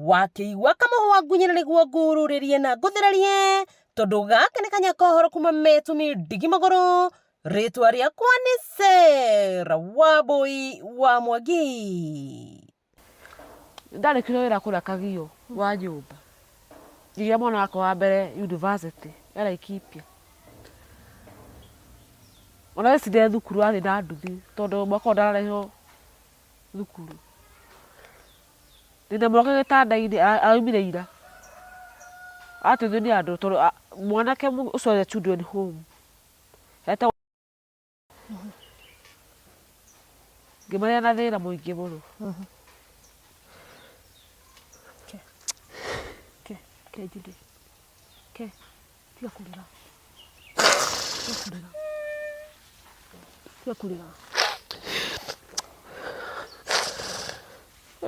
Wakĩigua kamũhwa ngunyĩra nĩguo ngururĩrie na ngũthererie tondũ gaka nĩ kanya kohoro kuma metumi ndigi magũrũ. Rĩtwa rĩakwa nĩ Sarah Wambui wa Mwangi. Ndarĩkirie wĩra kũrĩa Kagio wa nyũmba, ngĩgĩa mwana wakwa wa mbere university e Laikipia. Ona ecire thukuru athiĩ na nduthi tondũ mwaka ũyũ ndararĩhwo thukuru. Ndĩna mwanake gĩtanda-inĩ araumire ira, arateithio nĩ andũ tondũ mwanake ũcio e children home etagwo ngĩmarĩa na thĩna mũingĩ mũno. Ke, ke Judy. Ke, tiga kũrĩra. Tiga kũrĩra. Tiga kũrĩra.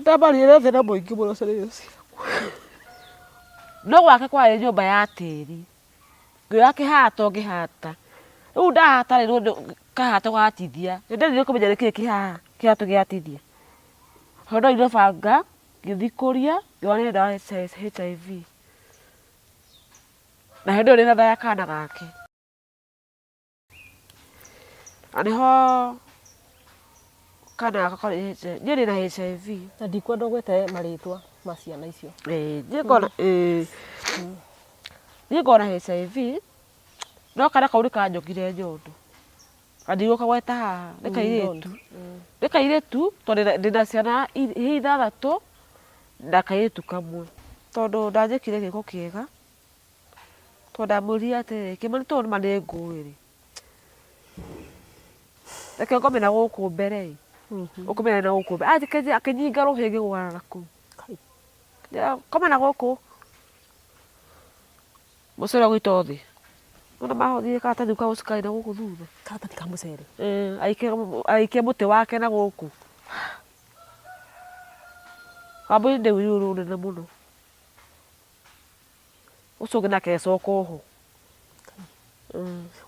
Ndamarire na thĩna mũingĩ mũno ciana icio ciakwa. No gwake kwarĩ nyũmba ya tĩri, ngĩoya kĩhato ngĩhata, rĩu ndahata rĩ kahato gatithia, nĩnderire kũmenya nĩkĩĩ kĩ haha kĩhato gĩatithia. Tondũ ndoire banga ngĩthiĩ kũria ngĩona nĩ ndawa ya HIV. Na hĩndĩ ĩyo ndĩna nda ya kana gake. Na nĩho kana gaka karĩ niĩ ndĩna HIV. Na ndikwenda ũgwete marĩtwa ma ciana icio. Ĩĩ niĩ ngona ĩĩ niĩ ngona HIV no kana kau nĩ kanjokire nyondo. Na ndigũkagweta haha nĩ kairĩtu. Nĩ kairĩtu tondũ ndĩna ciana ithathatũ na kairĩtu kamwe. Tondũ ndanjĩkire gĩko kĩega, tondũ ndamwĩrire atĩrĩrĩ, Kĩmani tondũ nĩma nĩ ngũĩ rĩ, reke ngome na gũkũ mbere ĩ, ũkome na gũkũ mbere. Akĩnyinga rũhĩ ngĩgũana na kũu. Koma na gũkũ. Mũcere ũgĩitwo thĩ. Nĩwona mahothire karatathi ka gũcukari na gũkũ thutha. Karatathi ka mũcere. Agĩikia mũtĩ wake na gũkũ. Wambũi nĩ ũiru rũnene mũno. Ũcio ũngĩ nake agĩcoka oho.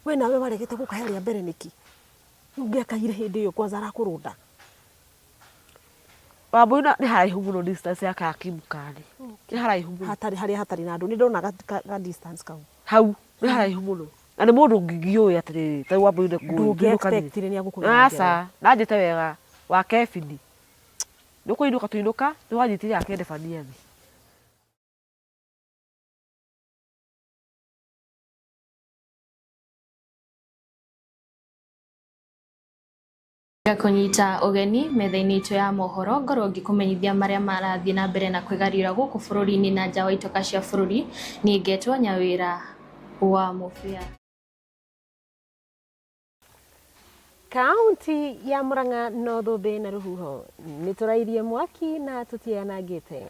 We nawe waregete gũkaya rĩa mbere nĩkĩ? Rĩu ũngĩakaire hĩndĩ ĩyo kwanza arakũrũnda. Wambũi nĩ haraihu mũno distance ya Kakimukari. Nĩ haraihu mũno. Hatarĩ harĩa hatarĩ na andũ. Nĩ ndona ga distance kau. Hau nĩ haraihu mũno. Na nĩ mũndũ ngĩũĩ atĩrĩrĩ, ta rĩu Wambũi nĩ kũĩ. Ndũngĩ expect nĩ agũkũgera ngero. Aca, nanjĩte wega wa Kebini. Nĩ kũinũka tũinũka, nĩ wanyitire akĩndebania thĩ. Ngakũnyita ũgeni metha-inĩ itũ ya mohoro ngorwo ngĩkũmenyithia marĩa marathiĩ na mbere na kwĩgariũra gũkũ bũrũri-inĩ na nja wa itoka cia bũrũri. Niĩ ngetwo Nyawĩra wa Mũbĩa. Kaunti ya Murang'a no thũmbĩ na rũhuho nĩ tũrairie mwaki na tũtianangĩte.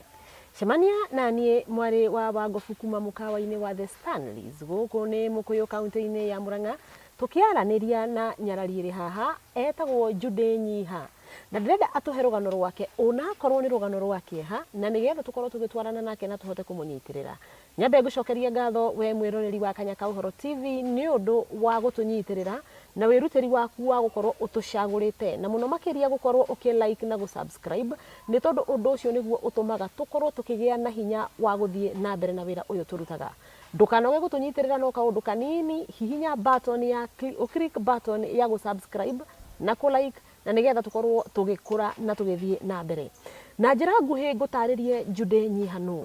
Cemania na niĩ mwarĩ wa Wangobu kuma mũkawa-inĩ wa The Stanleys gũkũ nĩ Mũkũyũ kaunti-inĩ ya Murang'a tũkĩaranĩria na nyarari ĩrĩ haha etagwo Judy Nyiha na ndĩrenda atũhe rũgano rwake onakorwo nĩ rũgano rwa kĩeha na nĩgetha tũkorwo tũgĩtwarana nake na tũhote kũmũnyitĩrĩra. Nyambe ngũcokerie ngatho we mwĩroreri wa Kanya ka Ũhoro TV nĩ ũndũ wa gũtũnyitĩrĩra na wĩrutĩri waku wa gũkorwo ũtũcagũrĩte na mũno makĩria gũkorwo ũkĩ like na gũ subscribe nĩ tondũ ũndũ ũcio nĩguo ũtũmaga tũkorwo tũkĩgĩa na hinya wa gũthiĩ na mbere na wĩra ũyũ tũrutaga. Ndũkanoge gũtũnyitĩrĩra no kaũndũ kanini, hihinya button ya ũ click button ya gũ subscribe na kũ like na nĩgetha tũkorwo tũgĩkũra na tũgĩthiĩ na mbere. Na njĩra nguhĩ ngũtarĩrie Judy Nyiha nũ.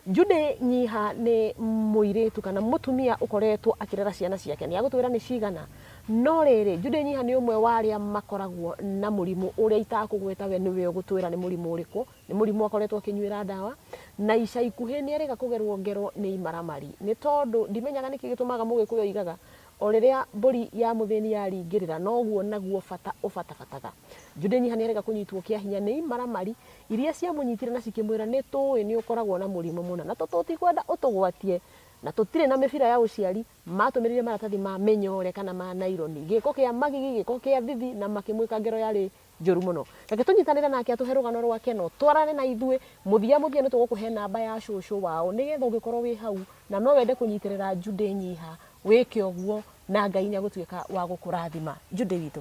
Judy Nyiha nĩ mũirĩtu kana mũtumia ũkoretwo akĩrera ciana ciake, nĩ agũtwĩra nĩ cigana, no rĩrĩ, Judy Nyiha nĩ ũmwe wa arĩa makoragwo na mũrimũ ũrĩa itakũgweta we nĩwe ũgũtwĩra nĩ mũrimũ ũrĩkũ, nĩ mũrimũ akoretwo akĩnyuĩra ndawa, na ica ikuhĩ nĩ erĩga kũgerwo ngero nĩ imaramari, nĩ tondũ ndimenyaga nĩkĩ gĩtũmaga mũgĩkũyũ oigaga, o rĩrĩa mbũri ya mũthĩni yaringĩrĩra noguo naguo bata ũbatabataga. Judy Nyiha nĩ erĩga kũnyitwo kĩa hinya nĩ imaramari iria ciamũnyitire na cikĩmwĩra nĩ tũĩ nĩ ũkoragwo na mũrimũ mũna na tũtikwenda ũtũgwatie na tũtirĩ na mĩbira ya ũciari, matũmĩrire maratathi ma mĩnyore kana ma naironi, gĩko kĩa magigi, gĩko kĩa thithi na makĩmwĩka ngero yarĩ njũru mũno. Reke tũnyitanĩre nake atũhe rũgano rwake na ũtwarane na ithuĩ, mũthia mũthia nĩ tũgũkũhe namba ya cũcũ wao nĩgetha ũngĩkorwo wĩ hau na no wende kũnyitĩrĩra Judy Nyiha wĩke ũguo na Ngai nĩ egũtuĩka wa gũkũrathima. Judy witũ.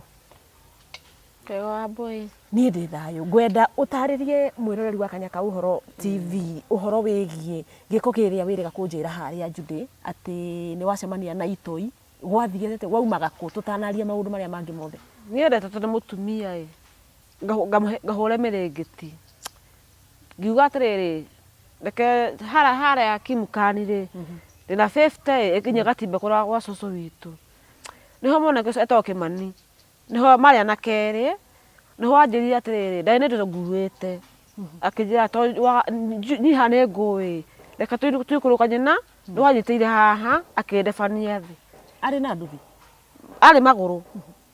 Wega wa Mbũi. Niĩ ndĩ thayũ. Ngwenda ũtarĩrie mwĩroreri wa Kanya ka Ũhoro TV ũhoro wĩgiĩ gĩko kĩrĩa wĩrĩga kũnjĩra harĩa Judy atĩ nĩ wacemania na itoi, gwathiĩte atĩa, waumaga kũ tũtanaria maũndũ marĩa mangĩ mothe? Niĩ ndetĩtwo nĩ mũtumia ĩ, ngahũre mĩrĩngĩti. Ngiuga atĩrĩrĩ, reke harĩa harĩa Kimukani rĩ, ndĩna fifty ĩ, ĩkinye Gatimba kũrĩa gwa cũcũ witũ. Nĩho mwanake ũcio etagwo Kĩmani. Nĩho marĩ anake erĩ, nĩho anjĩrire atĩrĩrĩ, ndarĩ na indo nguĩte, akĩnjĩra niĩ haha nĩ ngũĩ, reke tũikũrũkanie na, nĩho anyitĩrĩire haha akĩndebania thĩ. Arĩ na nduthi? Arĩ magũrũ,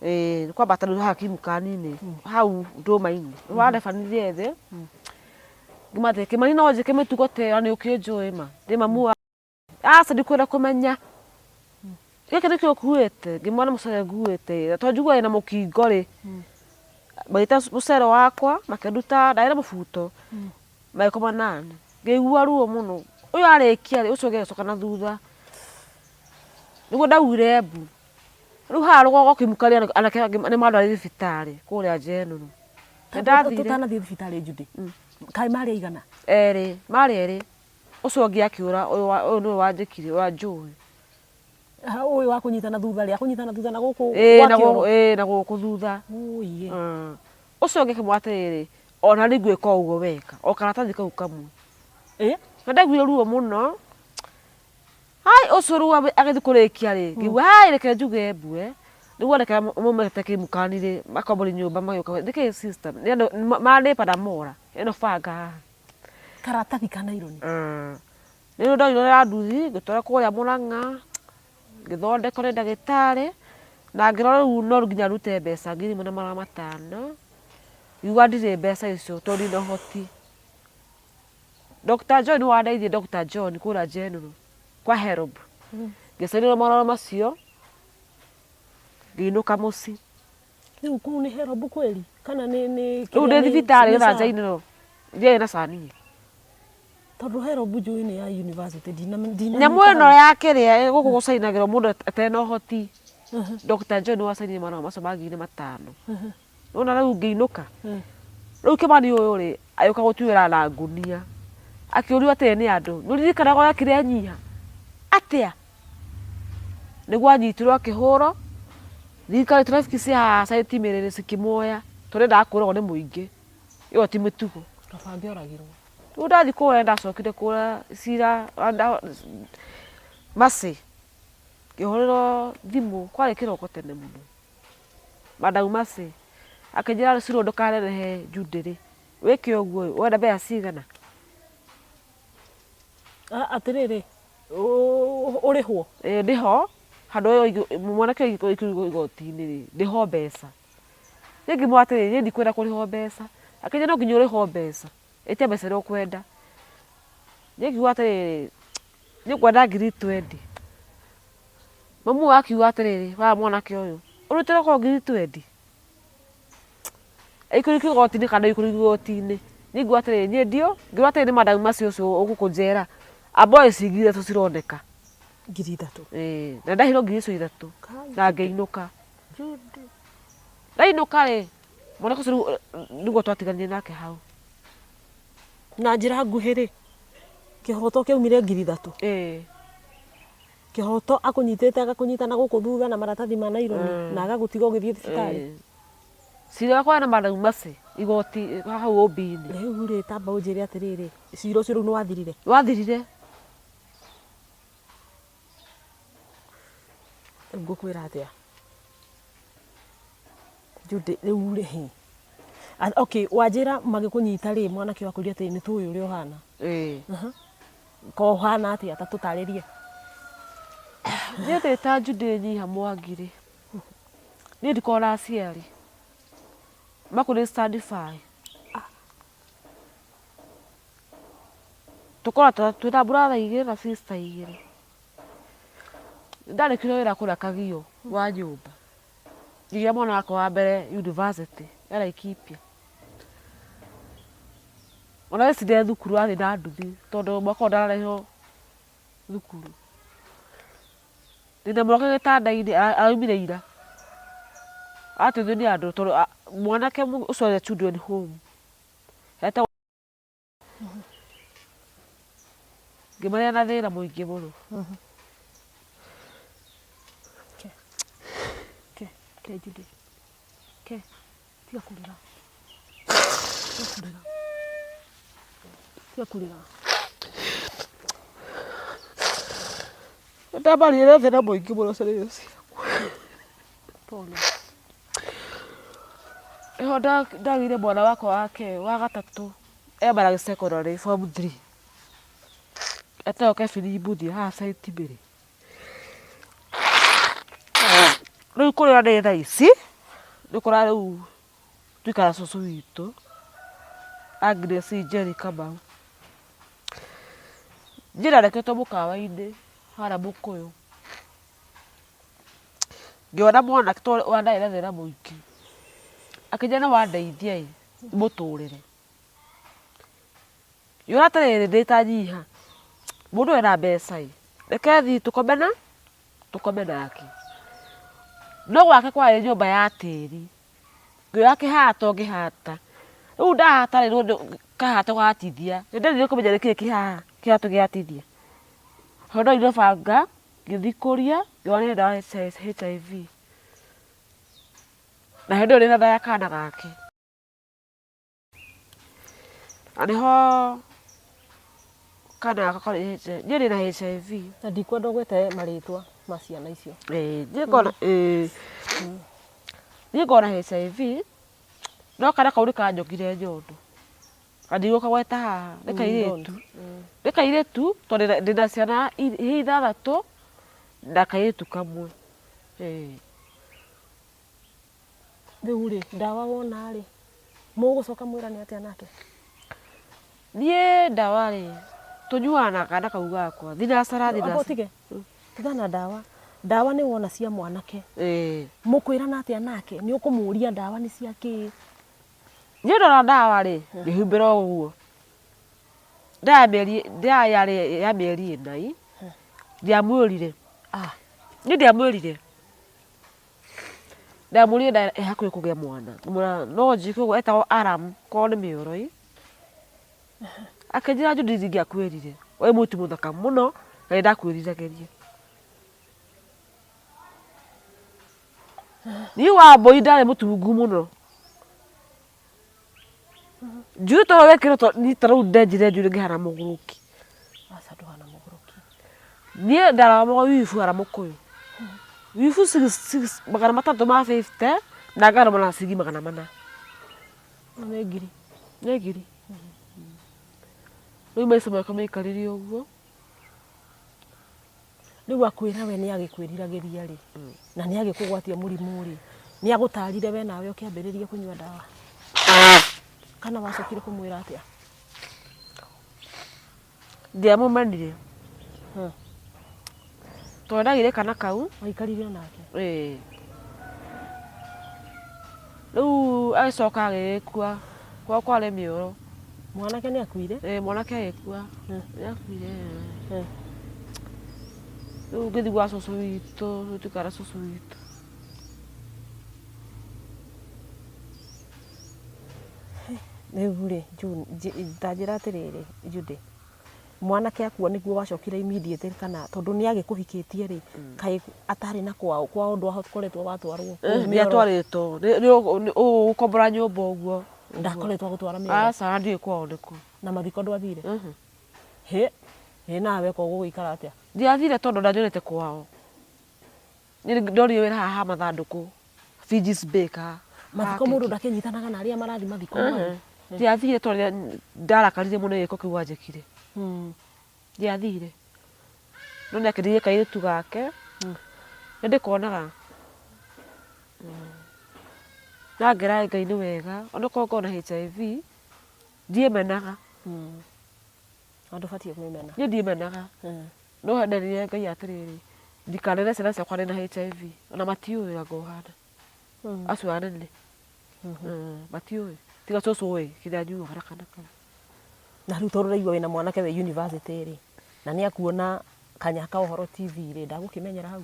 ĩĩ nĩ kwambata rĩu haha kimukani-inĩ, hau ndũma-inĩ, nĩho andebanirie thĩ, ngiuga atĩrĩ, Kĩmani no ũnjĩke mĩtugo ta ĩyo na nĩ ũkĩnjũĩ ma, ndĩ mamu wa. Aca ndikwenda kũmenya. Gĩkĩ nĩkĩo ũkuĩte? Ngĩmwĩra nĩ mũcere nguĩte. Na tondũ njiguaga wĩna mũkingo rĩ, magĩta mũcere wakwa makĩnduta, ndarĩ na mũbuto, magĩkoma nani. Ngĩigua ruo mũno. Ũyũ arĩkia rĩ, ũcio ũngĩ agĩcoka na thutha. Nĩguo ndaugire mbu. Rĩu haha rũgongo kĩmuka rĩ, anake angĩ nĩ mandwarire thibitarĩ kũrĩa Njenũrũ. Nĩ ndathire. Tũtanathiĩ thibitarĩ Judy, kaĩ marĩ aigana? Erĩ, marĩ erĩ. Ũcio ũngĩ akĩũra, ũyũ wa- ũyũ nĩwe wanjĩkire, ũrĩa njũĩ. Ha, ũyũ wa kũnyitana thutha rĩ akũnyitana thutha na gũkũ Ĩĩ, gwa na kĩoro? gũkũ- ĩĩ, na gũkũ thutha. Ũiye. Ũcio ũngĩ akĩmwĩra atĩrĩrĩ, ona niĩ ngwĩka o ũguo weka, o karatathi kau kamwe. Ĩ? Na ndaiguire ruo mũno. Hai, ũcio rĩu agĩthiĩ kũrĩkia rĩ, ngĩigua hai reke njuge mbue. Nĩguo anake arĩa maumĩte kĩmukani rĩ, makombori nyũmba magĩũka, nĩkĩ sister, nĩ andũ marĩpa na mora, ĩno banga haha. Karatathi ka naironi. Rĩu ndoirwo ya nduthi ngĩtwarwo kũrĩa Mũrang'a, ngĩthondekwo nĩ ndagĩtarĩ, na ngĩrwo rĩu no nginya ndute mbeca 1500, ngiuga ndirĩ mbeca icio tondũ ndirĩ na ũhoti. Doctor John nĩwe wandeithirie Doctor John kũrĩa General kwa HELB, ngĩcainĩrwo marũa macio, ngĩinũka mũciĩ. Rĩu kũu nĩ HELB kweli kana nĩ nĩ Rĩu ndĩ thibitarĩ nĩ SHA? Njainĩrwo ndiarĩ na SHA niĩ. Tondũ HELB njũĩ nĩ ya university ndina ndina Nyamũ ĩno ya kĩrĩa gũkũ gũcainagĩrwo mũndũ atarĩ na ũhoti. Dr. John nĩwe wacainire marũa macio ma 5000. Nĩwona rĩu ngĩinũka. Rĩu Kĩmani ũyũ rĩ, agĩũka gũtuĩra na ngunia. Akĩũrio atĩrĩ nĩ andũ, nĩũririkanaga ũrĩa ekire Nyiha? Atĩa? Nĩguo anyitirwo akĩhũrwo, thirikari traffic cia haha cia Mĩrĩrĩ cikĩmuoya tondũ endaga kũragwo nĩ mũingĩ, ĩyo ti mĩtugo. Kaba angĩoragirwo. Rĩu ndathiĩ kũrĩa nĩndacokire kũrĩa cira Mercy, ngĩhũrĩrwo thimũ kwarĩ kĩroko tene mũno, Madam Mercy akĩnjĩra Ciro ndũkanenehe Judy rĩ, wĩke ũguo ĩ, ũrenda mbeca cigana? Atĩrĩrĩ, ũrĩhwo? Ĩĩ ndĩho, handũ mwanake ũyũ aingĩrio igoti-inĩ rĩ, ndĩhwo mbeca. Niĩ ngĩmwĩra atĩrĩrĩ, niĩ ndikwenda kũrĩhwo mbeca. Akĩnjĩra no nginya ũrĩhwo mbeca, ĩtia mbeca iria ũkwenda. Niĩ ngiuga atĩrĩrĩ, niĩ ngwenda ngiri twendi. Mamu wao akiuga atĩrĩrĩ, wa mwanake ũyũ, ũrutĩre korwo ngiri twendi? Aikũrũkio igoti-inĩ kana ndaikũrũkio igoti-inĩ. Niĩ ngiuga atĩrĩrĩ, niĩ ndiũ, ngiuga atĩrĩrĩ nĩ madam macio ũcio ũgũkũ njera, amba oe ciringi ithatũ cironeka. 3000? Ĩĩ, na ndaheirwo ngiri icio ithatũ na ngĩinũka. Ndainũka rĩ, mwanake ũcio rĩu nĩguo twatiganire nake hau. Na njĩra nguhĩ rĩ, kĩhoto kĩaumire 3000? Ĩĩ. Kĩhoto akũnyitĩte agakũnyita na gũkũ thutha na maratathi ma naironi na agagũtiga ũgĩthiĩ thibitarĩ. Ĩĩ. Cira wakwa na madam Mercy igoti hau ũmbi-inĩ. Rĩu rĩ tamba ũnjĩre atĩrĩrĩ, cira ũcio rĩu nĩ wathirire? Wathirire. Rĩu ngũkwĩra atĩa? Judy rĩu rĩ hĩ. Okay, wanjĩra magĩkũnyita rĩ, mwanake ũyũ akwĩrire atĩrĩ nĩ tũĩ ũrĩa ũhana. Ĩĩ. Ko ũhana atĩa ta tũtarĩrie. Niĩ ndĩ ta Judy Nyiha Mwangi rĩ, niĩ ndikoragwo na aciari, makũrĩ stand by. Tũkoragwo twĩna brother igĩrĩ na sister igĩrĩ. Ndarĩkirie wĩra kũrĩa Kagio wa nyũmba, ngĩgĩa mwana wakwa wa mbere university ya Laikipia. Ona thaa ici ndĩ thukuru arathiĩ na nduthi tondũ mwaka ũyũ ndararĩhwo thukuru. Ndĩna mwanake gĩtanda-inĩ araumire ira. Aratuithio nĩ andũ tondũ Mwanake ũcio arĩ children home etagwo ngĩmarĩa na thĩna mũingĩ mũno. Ke. Ke. Ke Judy. Ke. Tiga kũrĩra. Tiga kũrĩra. Tiga kũrĩra. Ndamarire na thĩna mũingĩ mũno ciana icio ciakwa. Pole. Nĩho ndagĩire mwana wakwa wake wa gatatũ e Maragĩ Secondary form 3 etagwo Kevin Mbuthia haha Saint Mary. Rĩu kũrĩa ndĩ thaa ici nĩ ũkora rĩu tũikara cũcũ witũ Agnes Njeri Kamau. Niĩ ndareketwo mũkawa-inĩ harĩa Mũkũyũ. Ngĩona mwanake tondũ wa ndarĩ na thĩna mũingĩ, akĩnjĩra nĩ wandeithia ĩ mũtũrĩre. Ngĩona atĩrĩrĩ ndĩ ta nyiha, mũndũ ũyũ ena mbeca ĩ, reke thiĩ tũkome na tũkome nake. No gwake kwarĩ nyũmba ya tĩri, ngĩoya kĩhato ngĩhata, rĩu ndahata rĩ kahato gatithia, nĩ nderire kũmenya nĩkĩ kĩ haha kĩhato gĩatithia. Tondũ ndoire banga ngĩthiĩ kũria ngĩona nĩ ndawa ya HIV. Na hĩndĩ ĩyo ndĩna nda ya kana gake. Na nĩho kana gaka karĩ niĩ ndĩna HIV. Na ndikwenda ũgwete marĩtwa ma ciana icio. Ĩĩ niĩ ngona ĩĩ niĩ ngona HIV no kana kau nĩ kanjokire nyondo. Na ndigũkagweta haha nĩ kairĩtu. Nĩ kairĩtu tondũ ndĩna ciana ithathatũ na kairĩtu kamwe. Ĩĩ. Rĩu rĩ, ndawa wona rĩ, mũgũcoka mwĩrane atĩa nake? Niĩ ndawa rĩ, tũnyuaga na kana kau gakwa, thinacara Amba thinacara. ũtige, tigana na ndawa. Ndawa nĩ wona cia mwanake. Ĩĩ. Mũkwĩrana atĩa nake? Nĩ ũkũmũria ndawa nĩ cia kĩĩ? Niĩ ndona ndawa rĩ, ngĩhumbĩra ũguo. Ndawa ya mĩeri, ndawa yarĩ ya mĩeri ĩna ĩ, ndiamwĩrire. Ah. Niĩ ndiamwĩrire. Ndamwĩrire nda ĩ hakuhĩ kũgĩa mwana. Ngĩmwĩra no njĩke ũguo etagwo Aram korwo nĩ mĩoro ĩ. Akĩnjĩra Judith ndingĩakwĩrire, wĩ mũirĩtu mũthaka mũno na nĩ ndakwĩriragĩria. Niĩ Wambũi ndarĩ mũtungu mũno. Njuĩrĩ to wekĩrwo niĩ ta rĩu ndenjire njuĩrĩ ngĩhana mũgũrũki. Aca ndũhana mũgũrũki. Niĩ ndaramaga wibu harĩa mũkũyũ. Wibu 600 ma 50 na ngarama na ciringi 400. Nĩ ngiri. Nĩ ngiri. Rĩu maica makwa maikarire ũguo. Rĩu akwĩra we nĩ agĩkwĩriragĩria rĩ, na nĩ agĩkũgwatia mũrimũ rĩ, nĩ agũtarire we nawe ũkĩambĩrĩria kũnyua ndawa? Kana wacokire kũmwĩra atĩa? Ndiamũmenire. Tondũ ndagĩire kana kau. Waikarire o nake? Ĩĩ. Rĩu agĩcoka agĩgĩkua, kwao kwarĩ mĩoro. Mwanake nĩ akuire? Ĩĩ mwanake agĩkua. Nĩ akuire. Rĩu ngĩthiĩ gwa cũcũ witũ, rĩu tũikara cũcũ witũ. Rĩu rĩ, ta njĩra atĩrĩrĩ Judy, mwanake akua nĩguo wacokire immediately kana tondũ nĩ agĩkũhikĩtie rĩ, kaĩ atarĩ na kwao, kwao ndwakoretwo watwarwo? Nĩ atwarĩtwo, ũgũkombora nyũmba ũguo. Ndakoretwo agũtwara mĩoro? Aca ndiũĩ kwao nĩ kũ. Na mathiko ndwathire? Hĩ, ĩ nawe ko ũgũgĩikara atĩa? Ndiathire tondũ ndanyonete kwao. Niĩ ndonire wĩra haha ha mathandũkũ, Fijis Baker. Mathiko mũndũ ndakĩnyitanaga na arĩa marathiĩ mathiko mothe. Ndiathire tondũ ndarakarire mũno nĩ gĩko kĩu anjĩkire. Ndiathire. No nĩ akĩndigire kairĩtu gake, nĩ ndĩkonaga. Na ngera Ngai nĩ wega, onokorwo ngoragwo na HIV, ndiĩmenaga. Na ndũbatiĩ kwĩmena. Niĩ ndiĩmenaga. No nderire Ngai atĩrĩrĩ, ndikanere ciana ciakwa ndĩna HIV, ona matiũĩ anga ũhana. Acio anene. Matiũĩ. Tiga cũcũ ũĩ kĩrĩa nyuaga na kana kau. Na rĩu tondũ ũraigua wĩna mwanake wĩ university rĩ, na nĩ akuona kanya ka Ũhoro TV rĩ, ndagũkĩmenyera hau?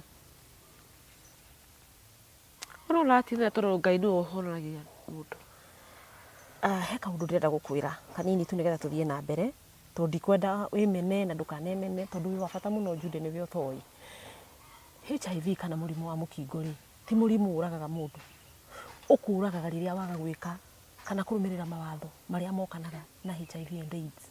Ona ũratinda tondũ Ngai nĩwe ũhonagia. Mũndũ. Ah, he kaũndũ ndĩrenda gũkwĩra kanini tu nĩgetha tũthiĩ na mbere tondũ ndikwenda wĩmene na ndũkanemene tondũ wĩ wa bata mũno Jude nĩwe ũtoĩ. HIV kana mũrimũ wa mũkingo rĩ, ti mũrimũ ũragaga mũndũ, ũkũragaga rĩrĩa waga gwĩka kana kũrũmĩrĩra mawatho marĩa mokanaga na HIV and AIDS.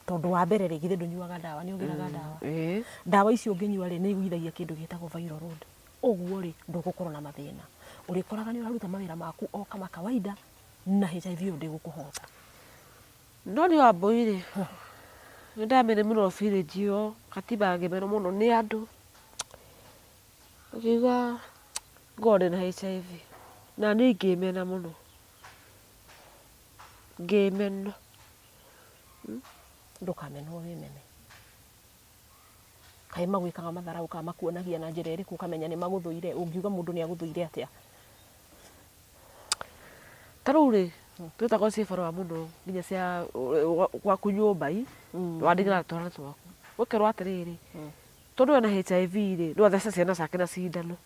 Tondũ wa mbere rĩ, githĩ ndũnyuaga ndawa, nĩ ũgĩraga ndawa? Ĩĩ. Ndawa icio ũngĩnyua rĩ, nĩ igũithagia kĩndũ gĩtagwo viral load. Ũguo rĩ, ndũgũkorwo na mathĩna. Ũrĩkoraga nĩ ũraruta mawĩra maku o kama kawaida na HIV ĩyo ndĩgũkũhota. No niĩ Wambũi rĩ, nĩ ndamene mũno village ĩyo, katiba ngĩmenwo mũno nĩ andũ. Ngiuga ngorwo ndĩna HIV na niĩ ngĩmena mũno, ngĩmena. Ndũkamenwo wĩmene. Kaĩ magwĩkaga matharaũ kana makuonagia na njĩra ĩrĩkũ ũkamenya nĩ magũthũire? Ũngiuga mũndũ nĩ agũthũire atĩa? Ta rĩu rĩ, twĩtagwo ciĩ barũa mũno nginya cia gwaku nyũmba i, wandĩkĩra na twana twaku. Ũkerwo atĩrĩrĩ, tondũ ena HIV rĩ, no athece ciana ciake na cindano.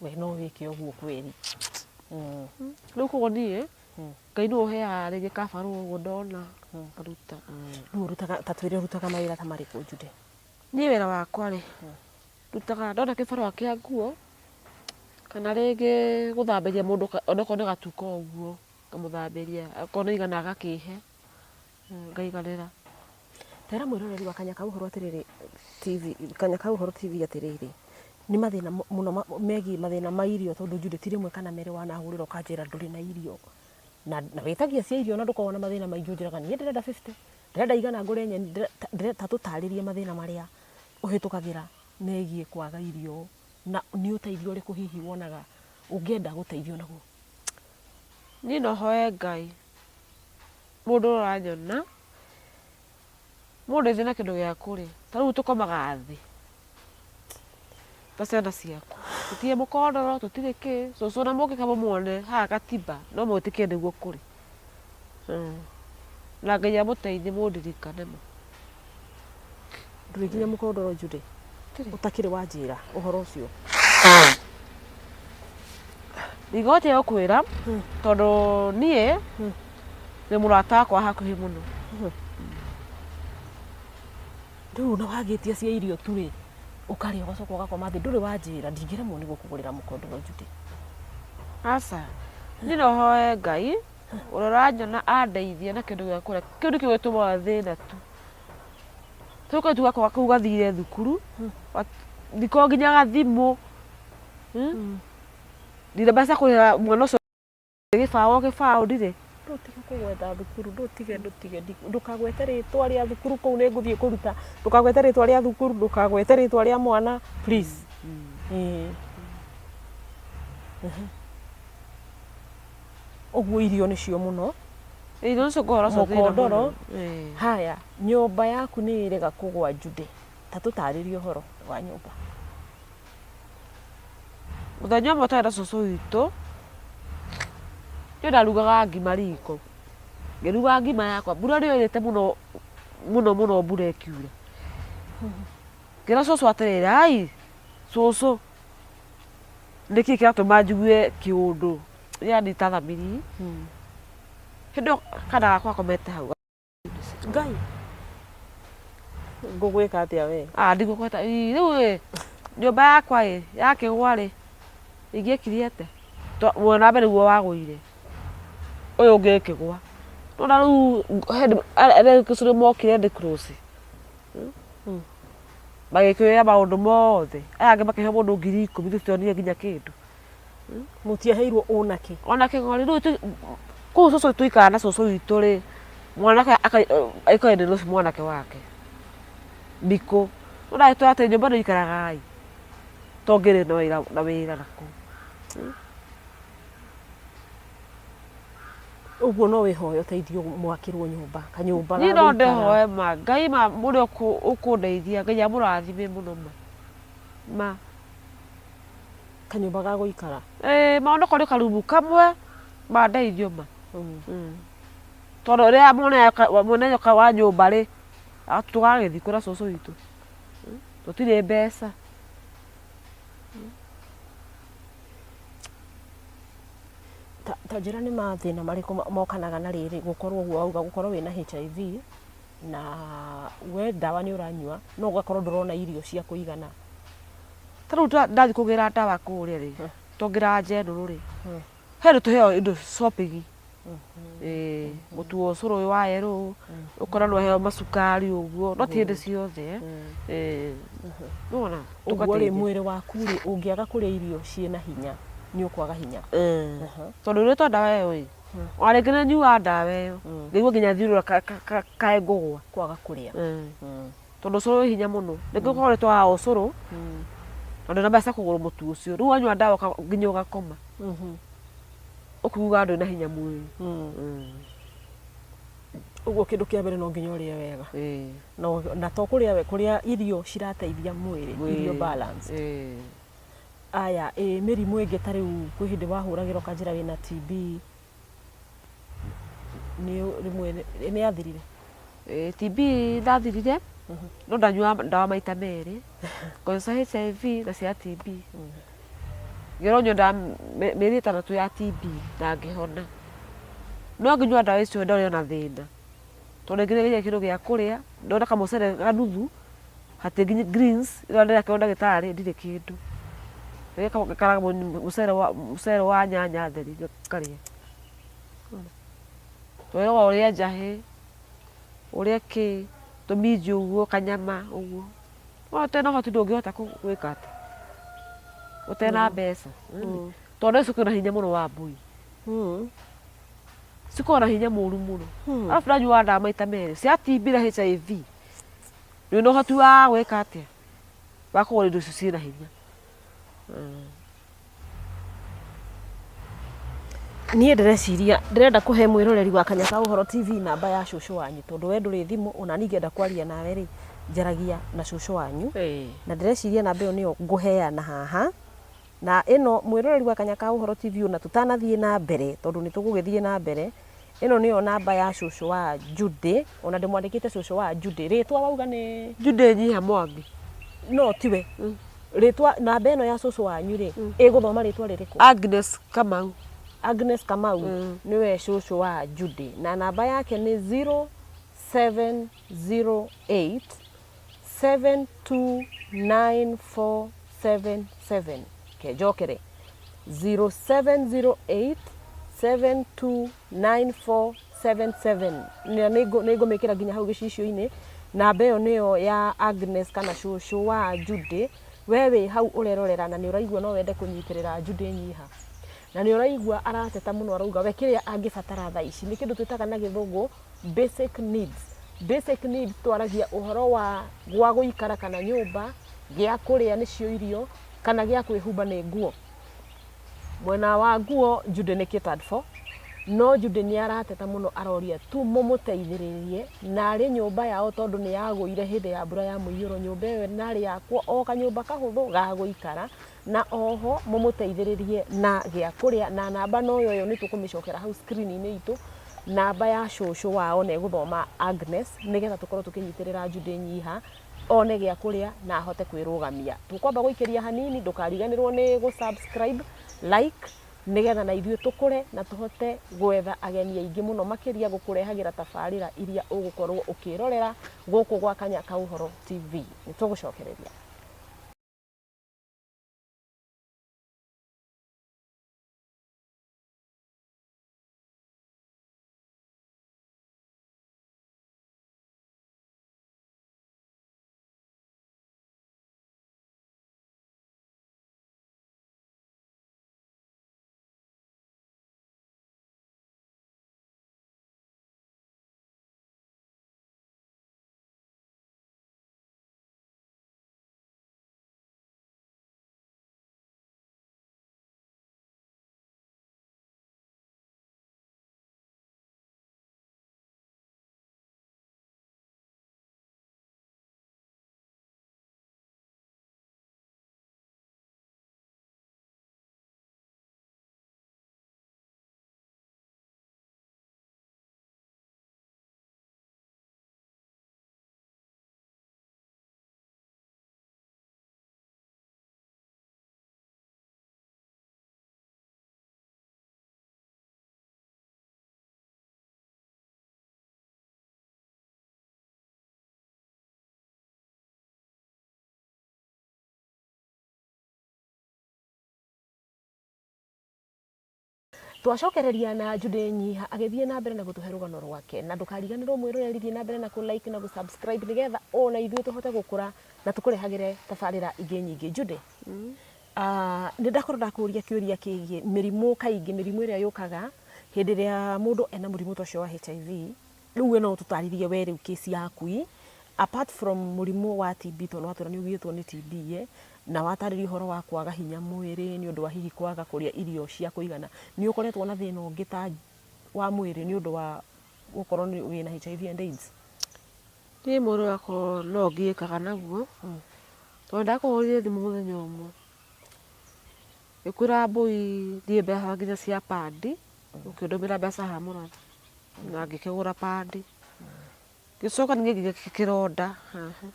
We no wĩke ũguo kweri. Rĩu koguo niĩ, Ngai nĩwe ũheaga rĩngĩ kabarũa ũguo ndona, ngaruta. Rĩu ũrutaga, ta twĩre ũrutaga mawĩra ta marĩkũ Jude? Niĩ wĩra wakwa rĩ, ndutaga ndona kĩbarũa kĩa nguo, kana rĩngĩ gũthambĩria mũndũ onokorwo nĩ gatuka ũguo, ngamũthambĩria, okorwo nĩ igana agakĩhe, ngaiganĩra. Tera mwĩroreri wa Kanya ka Ũhoro atĩrĩrĩ TV, Kanya ka Ũhoro TV atĩrĩrĩ, nĩ mathĩna mũno megiĩ mathĩna ma irio tondũ Judy ti rĩmwe kana merĩ wanahũrĩra ũkanjĩra ndũrĩ na irio. Na, na wĩtagia cia irio na ndũkoragwo na mathĩna maingĩ ũnjĩraga niĩ ndĩrenda 50, ndĩrenda igana ngũre nyeni, ta tũtarĩrie mathĩna marĩa ũhĩtũkagĩra megiĩ kwaga irio na nĩ ũteithio ũrĩkũ hihi wonaga ũngĩenda gũteithio naguo. Niĩ no hoe Ngai, mũndũ ũrĩa ũranyona, mũndeithie na kĩndũ gĩa kũrĩa. Ta rĩu tũkomaga thĩ ta ciana ciakwa, tũtirĩ mũkondoro, tũtirĩ kĩ, cũcũ ona mũngĩũka mũmuone haha Katiba no mwĩtĩkie nĩguo kũrĩ. Na Ngai amũteithie mũndirikane ma. Ndũrĩ nginya mũkondoro Judy? Ũtakĩrĩ wanjĩra ũhoro ũcio. Ndingĩhota gũkwĩra tondũ niĩ nĩ mũrata wakwa wa hakuhĩ mũno. Rĩu ona wagĩtia cia irio tu rĩ, ũkarĩa ũgacoka ũgakoma thĩ, ndũrĩ wanjĩra, ndingĩremwo nĩ gũkũgũrĩra mũkondoro Judy. Aca, niĩ no hoe Ngai ũrĩa ũranyona andeithie na kĩndũ gĩa kũrĩa, kĩu nĩkĩo gĩtũmaga thĩna tu. Rĩu kairĩtu gakwa kau gathire thukuru, ndiko nginya gathimũ, ndirĩ mbeca cia kũrĩhĩra mwana ũcio gĩbaũ o gĩbaũ ndirĩ. Ndũtige kũgweta thukuru, ndũtige ndũtige ndũkagwete rĩtwa rĩa thukuru kũu nĩ ngũthiĩ kũruta, ndũkagwete rĩtwa rĩa thukuru, ndũkagwete rĩtwa rĩa mwana please. Ĩĩ. Ũguo irio nĩcio mũno. Irio nĩcio ngũhoro ũcio thĩna mũno. Mũkondoro. Haya, nyũmba yaku nĩ ĩrega kũgwa Judy, ta tũtarĩrie ũhoro wa nyũmba. Mũthenya ũmwe twarĩ na cũcũ witũ, niĩ ndarugaga ngima riko, ngĩruga ngima yakwa, mbura nĩ yoirĩte mũno mũno mũno mbura ĩkiura. Ngĩra cũcũ atĩrĩrĩ, ai cũcũ nĩkĩ kĩratũma njigue kĩũndũ, yani ta thamiri. Hĩndĩ ĩyo kana gakwa gakomete hau. Ngai ngũgwĩka atĩa we? Ah, ndigũkweta ii rĩu ĩ nyũmba yakwa ĩ yakĩgwa rĩ ingĩekire atĩa mwena wa mbere nĩguo wagũire ũyũ ũngĩ ũkĩgwa nona rĩu hĩndĩ mokire Red Cross magĩkĩoya maũndũ mothe aya angĩ makĩhe mũndũ 10,000 tũtionire nginya kĩndũ. Mũtiaheirwo ũnakĩ? Ona kĩng'ori rĩu kũu cũcũ tũikaraga na cũcũ witũ rĩ, mwanake aikaraga Nairobi mwanake wake Biko. Rĩu ndagĩtwĩra atĩ nyũmba ĩno ikaraga ĩ, to ngĩrĩ na wĩra nakũu. Ũguo no wĩhoe ũteithio mwakĩrwo nyũmba, kanyũmba Niĩ ga no gũikara. ndĩhoe ma, Ngai ma ũrĩa ũkũndeithia Ngai amũrathime mũno ma, ma. Kanyũmba ga gũikara. Ĩĩ ma onokorwo nĩ karumu kamwe ma ndeithio ma. Tondũ rĩrĩa mwene nyoka wa nyũmba rĩ, tũgagĩthiĩ kũ na cũcũ witũ? Tũtirĩ mbeca. Ta njĩra nĩ mathĩna marĩkũ mokanaga na rĩrĩ gũkorwo ũguo wauga gũkorwo wĩna HIV na we ndawa nĩ ũranyua no ũgakorwo ndũrona irio cia kũigana? Ta rĩu ndathiĩ kũgĩra ndawa kũrĩa rĩ, tongĩraga njenũrũ rĩ, he hĩndĩ tũheo indo shopping, ĩĩ, mũtu wa ũcũrũ ũyũ wa yerũ, ũkona nĩ waheo macukari ũguo, no ti hĩndĩ ciothe. Ĩĩ, nĩwona? Ũguo rĩ, Tũgateithia. Mwĩrĩ waku rĩ, ũngĩaga kũrĩa irio ciĩna hinya nĩ ũkwaga hinya. Tondũ rĩrĩa ndawa ĩyo ĩ, ona rĩngĩ nĩ nyuaga ndawa ĩyo ngaigua nginya thiũrũra kaĩ ngũgwa. Kwaga kũrĩa. Tondũ ũcũrũ wĩ hinya mũno, rĩngĩ ũkorwo nĩ twagaga ũcũrũ na ndũrĩ na mbeca cia kũgũra mũtu ũcio, rĩu wanyua ndawa nginya ũgakoma ũkiugaga ndũrĩ na hinya mwĩrĩ. Ũguo kĩndũ kĩa mbere no nginya ũrĩe wega. Na to kũrĩa we, kũrĩa irio cirateithia mwĩrĩ, irio balanced. Aya, ĩ mĩrimũ ĩngĩ ta rĩu kwĩ hĩndĩ wahũragĩra ũkanjĩra wĩna TB, nĩ rĩmwe nĩ yathirire? Ĩĩ, TB ndathirire, no ndanyuaga ndawa maita merĩ, nganyua cia HIV na cia TB. Ngĩrwo nyue ndawa mĩeri 6 ya TB na ngĩhona. No ngĩnyua ndawa icio ndarĩ ona thĩna, tondũ rĩngĩ nĩ kĩndũ gĩa kũrĩa, ndona kamũcere kanuthu, hatirĩ nginya greens ĩrĩa ndĩrakĩrwo ndagĩtarĩ ndirĩ kĩndũ. Ngakaraga mũcere wa nyanya theri ngarĩa. Tweragwo ũrĩe njahĩ, ũrĩe kĩ, tũminji ũguo, kanyama ũguo. No ũtarĩ na ũhoti ndũngĩhota gwĩka atĩa, ũtarĩ na mbeca. Tondũ ndawa icio cikoragwo na hinya mũno wa mbũi. Cikoragwo na hinya mũru mũno. Arabu ndanyuaga ndawa maita merĩ, cia TB na HIV. Ndũrĩ na ũhoti wa gwĩka atĩa, wa kũgũra indo icio ciĩna hinya. Niĩ ndĩreciria ndĩrenda kũhe mwĩroreri wa Kanya ka Ũhoro TV namba ya cũcũ wanyu, tondũ we ndũrĩ thimũ, ona niĩ ingĩenda kwaria nawe rĩ, njaragia na cũcũ wanyu. Na ndĩreciria namba ĩyo nĩyo ngũheana haha. Na ĩno mwĩroreri wa Kanya ka Ũhoro TV, ona tũtanathiĩ na mbere, tondũ nĩ tũgũgĩthiĩ na mbere, ĩno nĩyo namba ya cũcũ wa Judy. Ona ndĩmwandĩkĩte cũcũ wa Judy. Rĩtwa wauga nĩ? Judy Nyiha Mwangi. No tiwe rĩtwa, namba ĩno ya cũcũ wanyu rĩ, ĩgũthoma rĩtwa rĩrĩkũ? Agnes Kamau. Agnes Kamau nĩwe cũcũ wa Judy, na namba yake nĩ 0708 729477. Kenjokere, 0708 729477. Na nĩ ngũmĩkĩra nginya hau gĩcicio-inĩ. Namba ĩyo nĩyo ya Agnes kana cũcũ wa Judy. We wĩ hau ũrerorera na nĩ ũraigua no wende kũnyitĩrĩra Judy Nyiha, na nĩ ũraigua arateta mũno, arauga we kĩrĩa angĩbatara thaa ici nĩ kĩndũ twĩtaga na gĩthũngũ basic needs. Basic needs twaragia ũhoro wa gwa gũikara kana nyũmba, gĩa kũrĩa nĩcio irio, kana gĩa kwĩhumba nĩ nguo. Mwena wa nguo Judy nĩ catered for, no Judy nĩ arateta mũno, aroria tu mũmũteithĩrĩrie narĩ nyũmba yao, tondũ nĩ yagũire hĩndĩ ya mbura ya mũiyũro. Nyũmba ĩyo narĩ yakwo o kanyũmba kahũthũ ga gũikara, na oho mũmũteithĩrĩrie na gĩa kũrĩa. Na namba no ĩyo nĩ tũkũmĩcokera hau screen-inĩ itũ, namba ya cũcũ wao, na ĩgũthoma Agnes, nĩgetha tũkorwo tũkĩnyitĩrĩra Judy Nyiha one gĩa kũrĩa na ahote kwĩrũgamia. Tũkwamba gũikĩria hanini, ndũkariganĩrwo nĩ gũ subscribe, like, nĩgetha na ithuĩ tũkũre na tũhote gwetha ageni aingĩ mũno makĩria gũkũrehagĩra tabarĩra iria ũgũkorwo ũkĩrorera gũkũ gwa Kanya ka Ũhoro TV. Nĩ tũgũcokereria. Twacokereria na Judy Nyiha agĩthiĩ na mbere na gũtũhe rũgano rwake, na ndũkariganĩrwo mwĩroreri, thiĩ na mbere na kũ like na gũ subscribe nĩgetha ona ithuĩ tũhote gũkũra na tũkũrehagĩre tabarĩra ingĩ nyingĩ. Judy, nĩ ndakorwo ndakũria kĩũria kĩgiĩ mĩrimũ, kaingĩ mĩrimũ ĩrĩa yũkaga hĩndĩ ĩrĩa mũndũ ena mũrimũ ta ũcio wa HIV. Rĩu we no ũtũtarĩrie we rĩu case yaku ĩ, apart from mũrimũ wa TB tondũ nĩ watwĩra nĩ ũgiĩtwo nĩ TB ĩ, na watarĩria ũhoro wa kwaga hinya mwĩrĩ nĩ ũndũ wa hihi kwaga kũrĩa irio cia kũigana, nĩ ũkoretwo na thĩna ũngĩ ta wa mwĩrĩ nĩ ũndũ wa gũkorwo wĩna HIV and AIDS? Niĩ mwĩrĩ wakwa no ngiĩkaga naguo, tondũ ndakũhũrĩire thimũ mũthenya ũmwe, ngĩkwĩra mbũi ndirĩ mbeca nginya cia pandi, ũkĩndũmĩra mbeca haha Mũrang'a, na ngĩkĩgũra pandi. Ngĩcoka ningĩ ngĩgĩa kĩronda haha.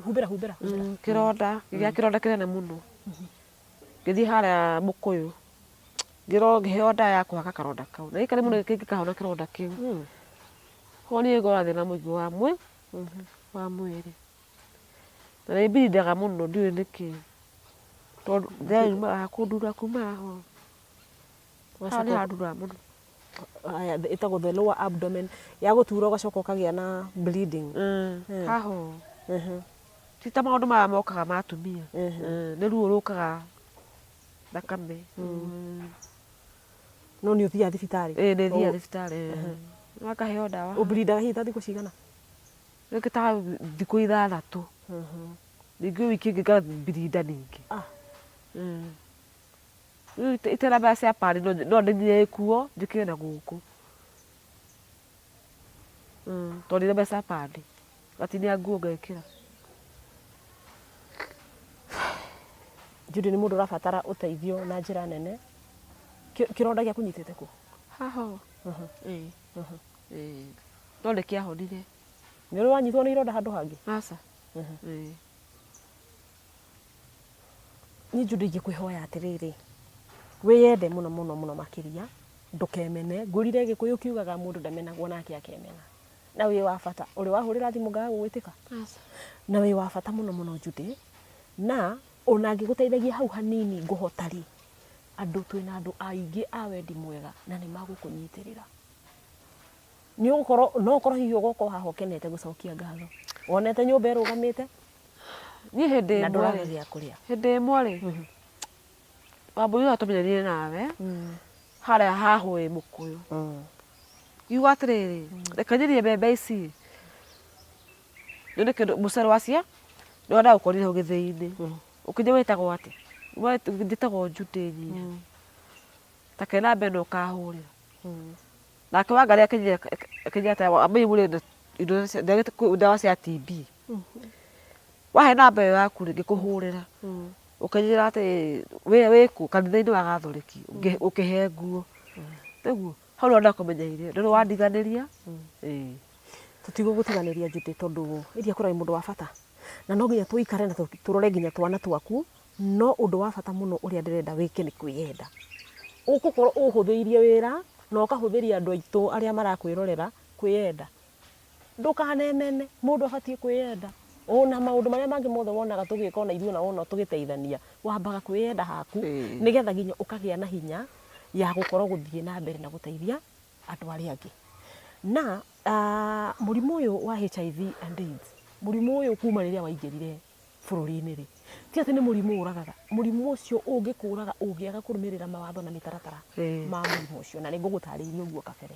Humbĩra, humbĩra, humbĩra. Kĩronda, ngĩgĩa kĩronda kĩnene mũno. Ngĩthiĩ harĩa Mũkũyũ, ngĩrwo ngĩheo ndawa ya kũhaka karonda kau, na gĩaikarire mũno kĩngĩkahona kĩronda kĩu. Koguo niĩ ngoragwo na thĩna mũingĩ wa mwĩ wa mwĩrĩ. Na nĩ mbirindaga mũno ndiũĩ nĩkĩ, tondũ ndĩrauma haha kũndura kuma haha ũũ. Haha nĩ handuraga mũno. Haya, ĩtagwo the lower abdomen ya gũtura ũgacoka ũkagĩa na bleeding. Haha ũũ. Ti ta maũndũ maya mokaga ma atumia. Nĩ ruo rũkaga thakame. No nĩ ũthiaga thibitarĩ? Ĩĩ nĩ thiaga thibitarĩ. Ngaheo ndawa. Ũblindaga hihi ta thikũ cigana? Rĩngĩ ta thikũ ithathatũ. Ningĩ wiki ĩngĩ ngablinda ningĩ. Rĩu itena mbeca cia pad no ndĩnyie ĩkuo njĩkĩre na gũkũ. Tondũ ndirĩ mbeca cia pad. Ngatinia nguo ngekĩra. Judy nĩ mũndũ ũrabatara ũteithio na njĩra nene. Kĩronda gĩakũnyitĩte kũ? Haha ũũ. Ĩĩ. Ĩĩ. No nĩ kĩahonire. Nĩ ũrĩ wanyitwo nĩ ironda handũ hangĩ? Aca. Ĩĩ. Niĩ Judy ingĩkwĩhoya atĩrĩrĩ, wĩyende mũno mũno mũno makĩria, ndũkemene. Ngũrire Gĩkũyũ kiugaga mũndũ ndamenagwo nake akemena. Na wĩ wa bata. Ũrĩ wahũrĩra thimũ ngaga gũgwĩtĩka? Aca. Na wĩ wa bata mũno mũno Judy. Na ona ngĩgũteithagia hau hanini ngũhota rĩ, andũ twĩna andũ aingĩ a wendi mwega na nĩ magũkũnyitĩrĩra. Nĩ ũgũkorwo, no ũkorwo hihi ũgoka o haha ũkenete gũcokia ngatho. Wonete nyũmba ĩrũgamĩte Niĩ hĩndĩ na ĩmwe ndũraga rĩ, gĩa kũrĩa. hĩndĩ ĩmwe rĩ, Wambũi ũrĩa tũmenyanire nawe, harĩa hahũĩ mũkũyũ. Ngiuga atĩrĩrĩ, reke njirie mbembe ici, nyone kĩndũ mũcere wa cia, nĩguo ndagũkorire hau gĩthĩi-inĩ. Ũkĩnjĩra wĩtagwo atĩa? Njĩtagwo Judy Nyiha. Ta ke namba ĩno ũkahũrĩra. Nake Wangarĩ akĩnjĩra atĩ ambe mũrĩe indo ndawa cia TB. Wahe namba ĩyo yaku rĩ, ngĩkũhũrĩra. Ũkĩnjĩra atĩ wĩ kũ? Kanitha-inĩ wa Gathoreki, ũkĩhe nguo. Nĩguo, hau nĩho ndakũmenyeire, ndũrĩ wandiganĩria. Ĩĩ. Tũtigũgũtiganĩria Judy tondũ ĩria kũrĩ mũndũ wa bata na no nginya tũikare na tũrore nginya twana twaku, no ũndũ wa bata mũno ũrĩa ndĩrenda wĩke nĩ kwĩyenda. Ũgũkorwo ũhũthĩirie wĩra na ũkahũthĩria andũ aitũ arĩa marakwĩrorera kwĩyenda. Ndũkanemene, mũndũ abatiĩ kwĩyenda. Ona maũndũ marĩa mangĩ mothe wonaga tũgĩka ona ithuĩ ona wona tũgĩteithania, wambaga kwĩyenda haku nĩgetha nginya ũkagĩa na hinya ya gũkorwo gũthiĩ na mbere na gũteithia andũ arĩa angĩ. Na mũrimũ ũyũ wa HIV and AIDS, mũrimũ ũyũ kuma rĩrĩa waingĩrire bũrũri-inĩ rĩ, ti atĩ nĩ mũrimũ ũragaga, mũrimũ ũcio ũngĩkũraga ũngĩaga kũrũmĩrĩra mawatho na mĩtaratara ma mũrimũ ũcio, na nĩ ngũgũtarĩirie ũguo kabere.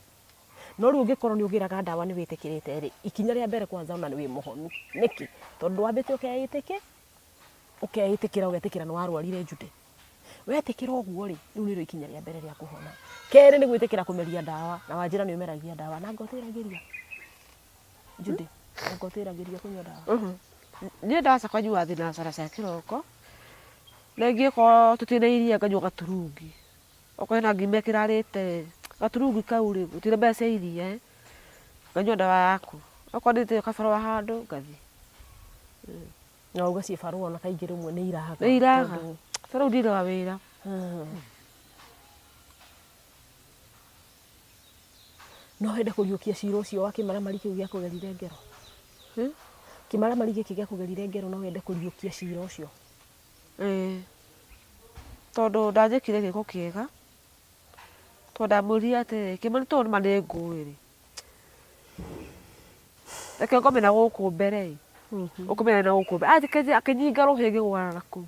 No rĩu ũngĩkorwo nĩ ũgĩraga ndawa nĩ wĩtĩkĩrĩte rĩ, ikinya rĩa mbere kwanza ona nĩ wĩ mũhonu. Nĩkĩ? Tondũ wambĩte ũkeĩtĩkĩ, ũkeĩtĩkĩra ũgetĩkĩra nĩ warwarire Judy. Wetĩkĩra ũguo rĩ, rĩu nĩrĩo ikinya rĩa mbere rĩa kũhona. Kerĩ nĩ gwĩtĩkĩra kũmeria ndawa, na wanjĩra nĩ ũmeragia ndawa, na anga ũtĩragĩria? Judy, anga ũtĩragĩria kũnyua ndawa? Niĩ ndawa ciakwa nyuaga thinacara cia kĩroko, rĩngĩ okorwo tũtirĩ na iria nganyua gaturungi. Okorwo hena ngima ĩkĩrarĩte ĩ, gaturungi kau rĩ, gũtirĩ mbeca cia iria ĩ, nganyua ndawa yakwa. Okorwo ndĩte kabarũa handũ, ngathiĩ. Na wauga ciĩbarũa ona kaingĩ rĩmwe nĩ iraga. Nĩ iraga. Ta rĩu ndiraga wĩra. No wende kũriũkia cira ũcio wa kĩmaramari kĩu gĩakũgerire ngero? Kĩmaramari gĩkĩ gĩakũgerire ngero no wende kũriũkia cira ũcio? Ĩĩ. Tondũ ndanjĩkire gĩko kĩega. Tondũ ndamwĩrire atĩrĩrĩ, Kĩmani tondũ nĩma nĩ ngũĩ rĩ, reke ngome na gũkũ mbere ĩ, ũkome na gũkũ mbere. Anjĩkĩrire akĩnyinga rũhĩ ngĩgũana na kũu.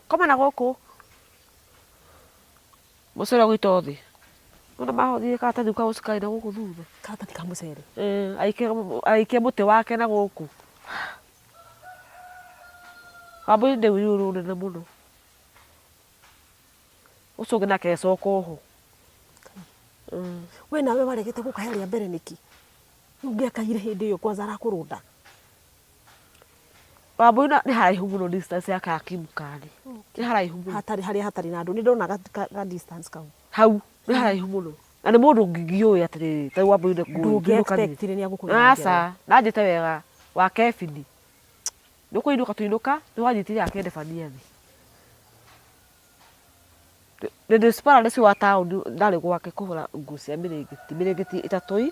Koma na gũkũ. Mũcere ũgĩitwo thĩ. Nĩwona mahothire karatathi ka gũcukari na gũkũ thutha. Karatathi ka mũcere. Agĩikia mũtĩ wake na gũkũ. Wambũi nĩ ũiru rũnene mũno. Ũcio ũngĩ nake agĩcoka oho. We nawe waregete gũkaya rĩa mbere nĩkĩ? Rĩu ũngĩakaire hĩndĩ ĩyo kwanza arakũrũnda. Wambũi nĩ haraihu mũno distance ya Kakimukani. Nĩ haraihu mũno. Hatarĩ harĩa hatarĩ na andũ nĩ ndona ga distance kau. Hau nĩ haraihu mũno. Na nĩ mũndũ ngĩũĩ atĩrĩrĩ, ta rĩu Wambũi nĩ ngũĩ. Ndũngĩ expect nĩ agũkũgera ngero. Aca, nanjĩte wega wa Kebini. Nĩ kũinũka tũinũka, nĩ wanyitire akĩndebania thĩ. Ndĩ ũcio wa taũni ndarĩ gwake kũgũra nguo cia mĩrĩngĩti, mĩrĩngĩti ĩtatũ ĩ,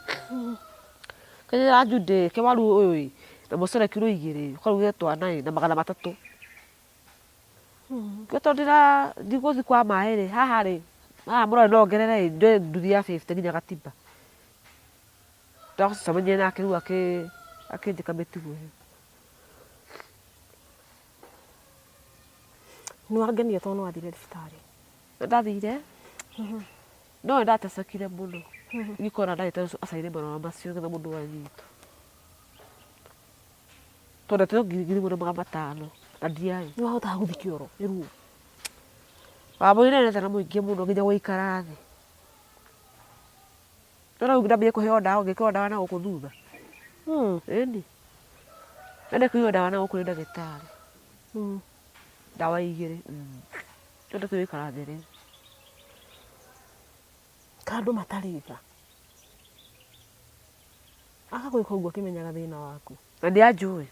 kĩrĩa Judy ĩ, waru ũyũ ĩ, na mũcere kiro igĩrĩ, ũkaruge twana ĩ, na 300. Ngĩũria tondũ ndigũthiĩ kwa maĩ rĩ, haha rĩ, haha mũrore no ngerere ĩ, njoe nduthi ya 50 nginya Gatiba. Twacemanirie nake rĩu akĩnjĩka mĩtugo ĩyo. Nĩ wangenia tondũ nĩ wathire thibitarĩ. Nĩ ndathire, no nĩ ndatecekire mũno ngĩkora ndagĩtarĩ ũcio acaine marũa macio nĩgetha mũndũ anyitwo. Tondũ ndetire 1500 na ndiarĩ. Nĩ wahotaga gũthiĩ kĩoro nĩ ruo? Wambũi nĩ thĩna mũingĩ mũno nginya gũikara thĩ. No rĩu ndambire kũheo ndawa ngĩkĩrwo ndawa na gũkũ thutha. Ĩni. Na ndekĩrirwo ndawa na gũkũ nĩ ndagĩtarĩ. Ndawa igĩrĩ. Rĩu ndĩkũikara thĩ rĩu. Kaĩ andũ matarĩ tha? Agagwĩka ũguo akĩmenyaga thĩna waku. Na nĩ anjũĩ.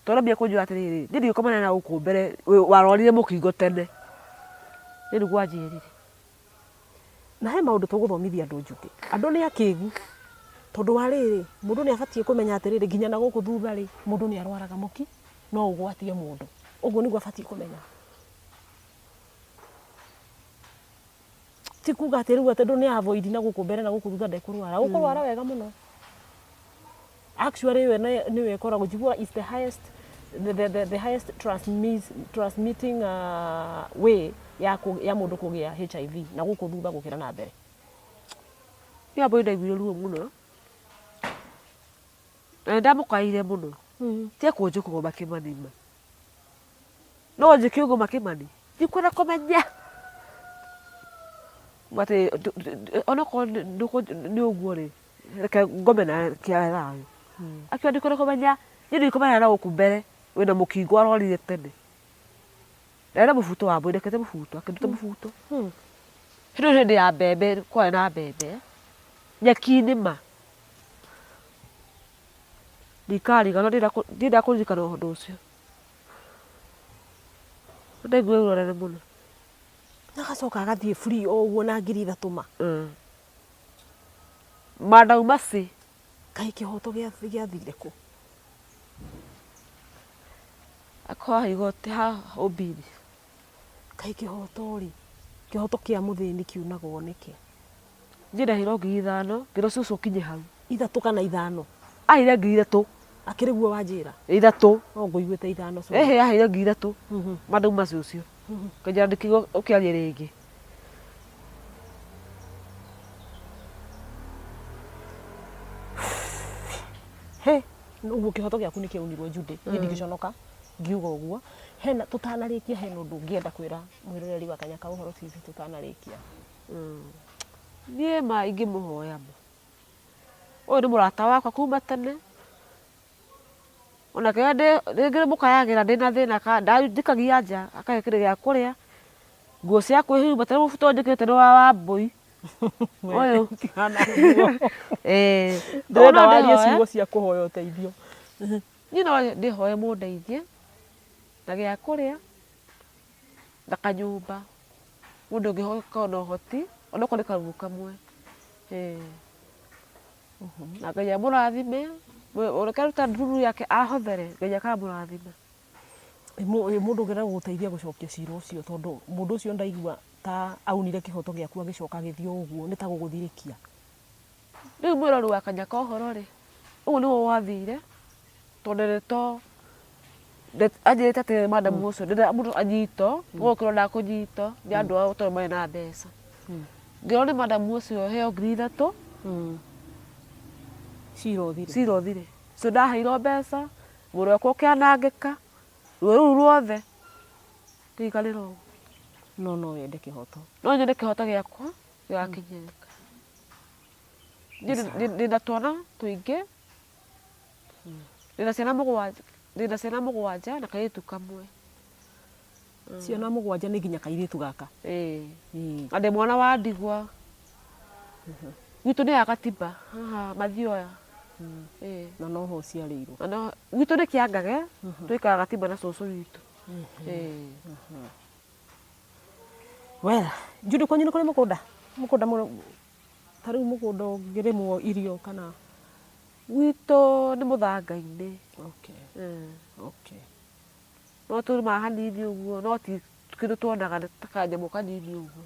Tondũ ambia kũnjĩra atĩrĩrĩ, niĩ ndigũkomana na gũkũ mbere warwarire mũkingo tene. Niĩ nĩguo anjĩrire. Na he maũndũ tũgũthomithia andũ Njũkĩ. Andũ nĩ akĩgu tondũ wa rĩrĩ, mũndũ nĩ abatiĩ kũmenya atĩrĩrĩ, nginya na gũkũ thutha rĩ, mũndũ nĩ arwaraga mũki, no ũgwatie mũndũ. Ũguo nĩguo abatiĩ kũmenya. Ti kuga atĩ rĩu atĩ andũ nĩ avoid na gũkũ mbere na gũkũ thutha ndekũrwara. Ũkũrwara wega mũno. Actually ĩyo nĩyo ĩkoragwo njiguaga is the highest the highest transmitting way ya mũndũ kũgĩa HIV na gũkũ thutha gũkĩra na mbere. Niĩ Wambũi ndaiguire ruo mũno na nĩ ndamũkaĩire mũno. Tiga kũnjũka ũguo Kĩmani ma. No njĩke ũguo Kĩmani, ndikwenda kũmenya. Atĩ onokorwo nĩ ũguo rĩ, reke ngome nawe kĩa thayũ. Akiuga ndikwenda kũmenya, niĩ ndigũkomana na gũkũ mbere wĩna mũkingo arwarire tene. Ndarĩ na mũbuto Wambũi, ndekete mũbuto, akĩnduta mũbuto. Hĩndĩ ĩyo hĩndĩ ya mbembe, kwarĩ na mbembe, nyeki-inĩ ma. Ndikariganĩrwo, ndiendaga kũririkana ũndũ ũcio. Ndaiguire ruo rũnene mũno. Agacoka agathiĩ free o ũguo na 3000 ma. Mandauma ci. Kaĩ kĩhoto gĩathire kũ? Akoha igoti ha Obili. Kaĩ kĩhoto rĩ, kĩhoto kĩa mũthĩni kiunagwo nĩkĩ? Niĩ ndahirwo 5000 ngĩrwo cũcũ ũkinye hau. Ithatũ kana ithano? Aheire 3000. Akĩrĩ guo wanjĩra? Ithatũ. No ngũiguĩte ithano sorry. Ĩhĩ aheire 3000. Mandauma cũcũ. Kĩnjĩra ndĩkĩigua ũkĩaria rĩngĩ. He, ũguo kĩhoto gĩaku nĩ kĩaunirwo Judy, niĩ ndingĩconoka ngiuga ũguo. Hena tũtanarĩkia hena ũndũ ũngĩenda kwĩra mwĩroreri wa Kanya ka Ũhoro TV tũtanarĩkia? Niĩ ma ingĩmũhoya ma, ũyũ nĩ mũrata wakwa kuma tene, ona kĩrĩa rĩngĩ mũkayagĩra ndĩna thĩna ndanjikagia nja akahe kĩndũ gĩa kũrĩa, nguo cia kwĩhumba ta rĩu mũbuto ũyũ njĩkĩrĩte nĩ wa Wambũi ũyũ. Ĩĩ, Ndĩrenda no warie ndĩhoe. ciugo cia kũhoya ũteithio. Niĩ no ndĩhoe mũndeithie na gĩa kũrĩa na kanyũmba, mũndũ ũngĩkorwo na ũhoti onokorwo nĩ karumu kamwe. Ĩĩ. Na Ngai amũrathime, ũrĩa aruta ndururu yake ahothere, Ngai akamũrathima. Mũndũ ũngĩenda gũgũteithia gũcokia cira ũcio tondũ mũndũ ũcio ndaigua ta aunire kĩhoto gĩaku agĩcoka agĩthiĩ o ũguo nĩ ta gũgũthirĩkia. Rĩu mwĩrori wa Kanya ka Ũhoro rĩ, ũguo nĩguo gwathire, tondũ nĩ to anjĩrĩte atĩ madam ũcio ndĩrenda mũndũ anyitwo, gũgũkĩrwo ndakũnyitwo nĩ andũ ao tondũ marĩ na mbeca. Ngĩrwo nĩ madam ũcio heo 3000 Cira ũthire. Cira ũthire. Ũcio ndaheirwo mbeca, mwĩrĩ wakwa ũkĩanangĩka, ruo rũu ruothe ngĩikarĩra ũguo. No no wende kĩhoto. No nyende kĩhoto gĩakwa gĩgakinyĩrĩka. Niĩ ndĩna twana tũingĩ, ndĩna ciana mũgwanja, ndĩna ciana mũgwanja na kairĩtu kamwe. Ciana mũgwanja nĩ nginya kairĩtu gaka? Ĩĩ. Na ndĩ mwana wa ndigwa. Gwitũ nĩ ya Gatiba, haha Mathioya. Ĩĩ. Na noho ũciarĩirwo? Na no, gwitũ nĩ Kĩangage, tũikaraga Gatiba na cũcũ witũ. Ĩĩ. Well, Judy kwanyu nĩ kũrĩ mũgũnda? Mũgũnda ta rĩu mũgũnda ũngĩrĩmwo irio kana? Gwitũ nĩ mũthanga-inĩ. Okay. Okay. No tũrĩmaga hanini ũguo no ti kĩndũ tuonaga nĩ ta kanyamũ kanini ũguo.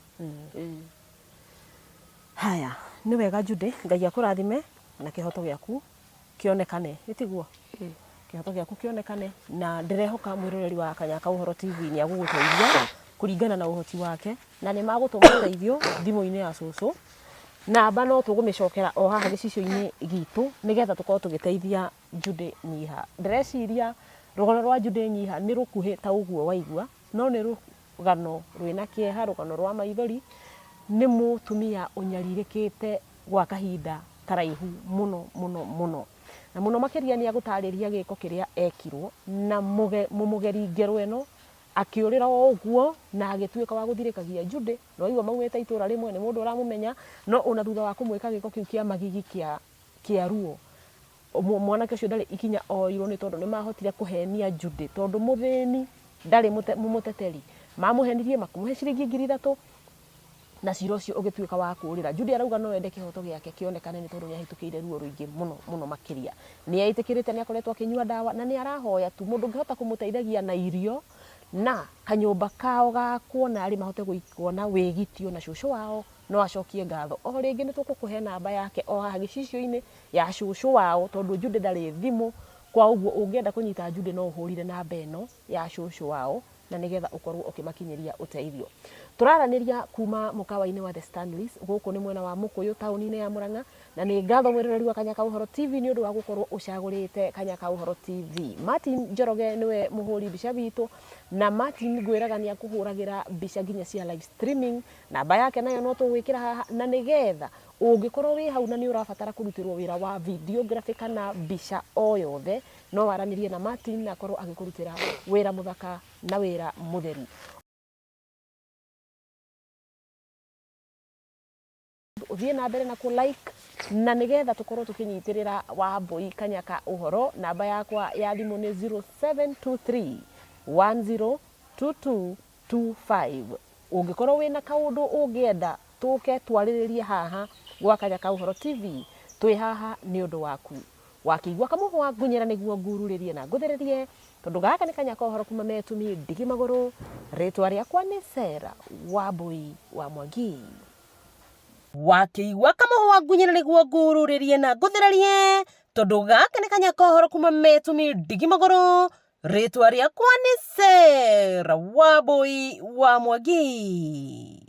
Haya, nĩ wega Judy, Ngai akũrathime na kĩhoto gĩaku kĩonekane, ĩ tiguo? Kĩhoto gĩaku kĩonekane na ndĩrehoka mwĩroreri wa Kanya ka Ũhoro TV nĩ agũgũteithia kũringana na ũhoti wake na nĩ magũtũma ũteithio thimũ-inĩ ya cũcũ. Namba no tũgũmĩcokera o haha gĩcicio-inĩ gitũ nĩgetha tũkorwo tũgĩteithia Judy Nyiha. Ndĩreciria rũgano rwa Judy Nyiha nĩ rũkuhĩ ta ũguo waigua, no nĩ rũgano rwĩna kĩeha, rũgano rwa maithori. Nĩ mũtumia ũnyarirĩkĩte gwa kahinda karaihu mũno mũno mũno. Na mũno makĩria nĩ agũtarĩria gĩko kĩrĩa ekirwo na mũmũgeri ngero ĩno akĩũrĩra o ũguo na agĩtuĩka wa gũthirĩkagia Judy. Nĩ waigua maumĩte itũra rĩmwe, nĩ mũndũ ũramũmenya, no ona thutha wa kũmwĩka gĩko kĩu kĩa magigi kĩa ruo, mwanake ũcio ndarĩ ikinya oirwo nĩ tondũ nĩ mahotire kũhenia Judy tondũ mũthĩni ndarĩ mũmũteteri. Mamũhenirie makĩmũhe ciringi 3000 na cira ũcio ũgĩtuĩka wa kũũrĩra. Judy arauga no ende kĩhoto gĩake kĩonekane nĩ tondũ nĩ ahĩtũkĩire ruo rũingĩ mũno mũno makĩria. Nĩ etĩkĩrĩte nĩ akoretwo akĩnyua ndawa na nĩ arahoya tu mũndũ ũngĩhota kũmũteithagia na irio na kanyũmba kao gakwo narĩ mahote kuona wĩgitio na cũcũ wao no acokie ngatho. O rĩngĩ nĩ tũgũkũhe namba yake o haha gĩcicio-inĩ ya cũcũ wao tondũ Judy ndarĩ thimũ, kwa ũguo ũngĩenda kũnyita Judy no ũhũrire namba ĩno ya cũcũ wao na nĩgetha ũkorwo ũkĩmakinyĩria ũteithio. Tũraranĩria kuma mũkawa-inĩ wa The Stanleys, gũkũ nĩ mwena wa Mũkũyũ taũni-inĩ ya Mũrang'a, na nĩ ngatho mwĩroreri wa Kanya ka Ũhoro TV nĩ ũndũ wa gũkorwo ũcagũrĩte Kanya ka Ũhoro TV. Martin Njoroge nĩwe mũhũri mbica witũ, na Martin ngwĩraga nĩ akũhũragĩra mbica nginya cia live streaming, namba yake nayo no tũgwĩkĩra haha, na nĩgetha ũngĩkorwo wĩ hau na nĩ ũrabatara kũrutĩrwo wĩra wa videography kana mbica o yothe, no waranĩrie na Martin na akorwo agĩkũrutĩra wĩra mũthaka na wĩra mũtheru. Ũthiĩ na mbere na kũ like na nĩgetha tũkorwo tũkĩnyitĩrĩra Wambũi Kanyaka Ũhoro. Namba yakwa ya thimũ nĩ 0723 102225. Ũngĩkorwo wĩna kaũndũ ũngĩenda tũke twarĩrĩrie haha gwa Kanyaka Ũhoro TV, twĩ haha nĩ ũndũ waku. Wakĩigua kamũhwa ngunyĩra nĩguo ngururĩrie na ngũthererie, tondũ gaka nĩ kanya ka ũhoro kuma Metumi Ndigi Magũrũ, rĩtwa rĩakwa nĩ Sarah Wambui wa Mwangi. Wakĩigua kamũhwa ngunyĩra nĩguo ngururĩrie na ngũthererie, tondũ gaka nĩ kanya ka ũhoro kuma Metumi Ndigi Magũrũ, rĩtwa rĩakwa nĩ Sarah Wambui wa Mwangi.